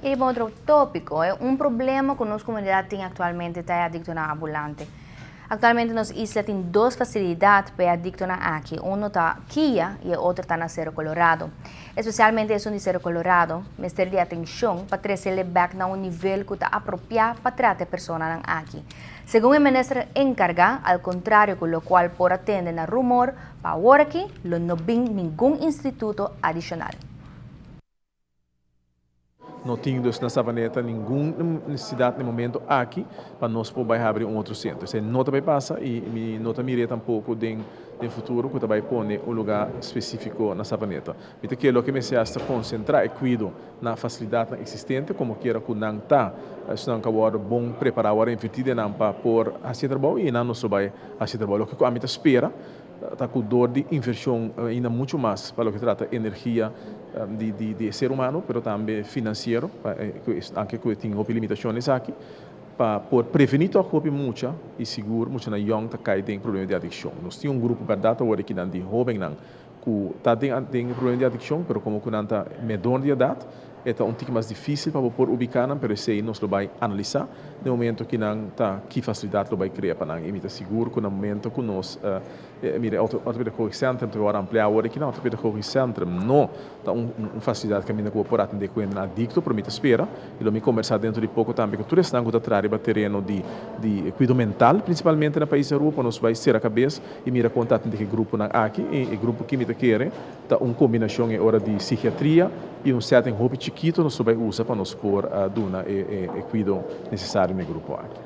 Y riba otro topico, un problema cu nos comunidad tin actualmente ta e adictonan ambulante. Actualmente nos isla tin dos facilidad pa e adictonan aki, uno ta Kia y e otro ta na Cero Colorado. Especialmente esun di Cero Colorado mester di atencion pa trecele bek na un nivel cu ta apropia pa trata e personanan aki. Segun e minister encarga, al contrario cu locual por a tende na rumor, pa awor aki lo no bin ningun instituto adicional. No tin dus na Savaneta ningun necesidad na e momento aki pa nos por bay habri un otro centro. Esey no ta bay pasa y mi no ta mir'e tampoco den den futuro cu ta bay pone un lugar specifico na Savaneta. Mi ta kere loke mester hasta concentra e cuido na facilidadnan existente como kiera cu nan ta esnan cu a wordo bon prepara, a wordo inverti den nan pa por haci e trabou y nan nos lo bay haci e trabou. Loke cu ami ta spera Ta cu dor di inversion ainda mucho mas pa loke trata energia di di di e ser humano, pero tambe financiero, pa anke cu e tin hopi limitacion esaki, pa por preveni tok hopi mucha y sigur muchanan yong ta cay den problema di adiccion. Nos tin un grupo berdad awor aki nan di hobennan cu ta den den problema di adiccion, pero como cu nan ta medor di edad, E ta un tiki mas difísil pa bo por ubiká nan, pero esei nos lo bai analisá den momento ki nan ta ki fasilidat lo bai krea pa nan. I mi ta sigur ku na momento ku nos mira e Orthopedagogisch Centrum ta wòrdu ampliá awor aki nan, Orthopedagogisch Centrum no ta un un fasilidat kaminda ku bo por atendé ku hendenan adikto, pero mi ta spera i lo mi kombersá dentro di poko tambe ku tur esnan ku ta traha riba tereno di di kuido mental prinsipalmente na pais Aruba pa nos bai sera kabes i mira kon ta atendé ku e gruponan aki. I e grupo ki mi ta kere Ta un kombinashon e ora di sikiatria i un setting hopi chikito nos lo bai usa pa nos por duna e kuido nesesario na e grupo aki.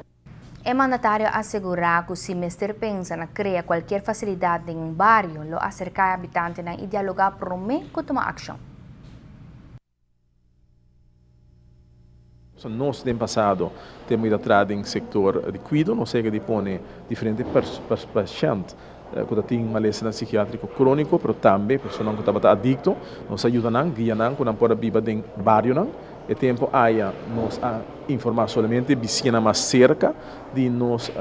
E mandatario a asegurá ku si mester pensa na krea kualkier fasilidat den un bario lo aserká e habitantenan i dialogá promé ku tuma akshon. So nos den pasado te muy ta traha den sector di cuido, nos a yega di pone diferente pashent cu ta tin malesanan psikiatrico cronico, pero tambe personanan cu tabata adicto, nos a yuda nan, guia nan cu nan por a biba den barionan. E tempo aya nos a informa solamente bisiñanan mas cerca di nos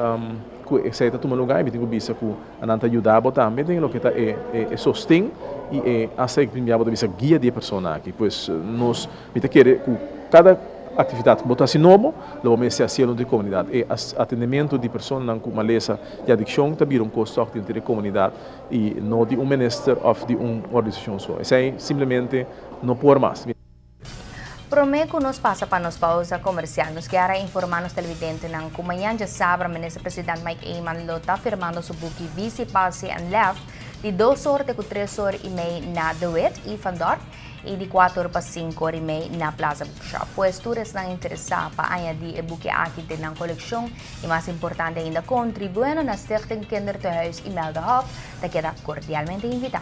cu esey ta tuma lugar y mi tin cu bisa cu nan ta yuda bo tambe den loke ta e sosten y e hasta e bo ta bisa guia di e persona aki. Pues nos. Mi ta kere ku kada aktividat ku bo ta hasi nobo, lo bo mester hasié rond di komunidat. E atendementu di personanan ku malesa di adikshon ta bira un kos tòg denter di komunidat i no di un minister òf di un organisashon so. Esei simplemente no por mas. Promé ku nos pasa pa nos pausa komersial, nos kier a informá nos televidentenan ku mañan djasabra Minister President Mike Eman lo ta firmando su buki Visie, Passie en Lef di dos or te ku tres or i mei na De Wit i Van Dorp. i di kuater pa sinku ora i mei na Plaza Bookshop. Pues tur esnan interesá pa añadí e buki aki den nan kolekshon i mas importante ainda kontribuendo na Stichting Kindertehuis Imeldahof ta keda kordialmente invitá.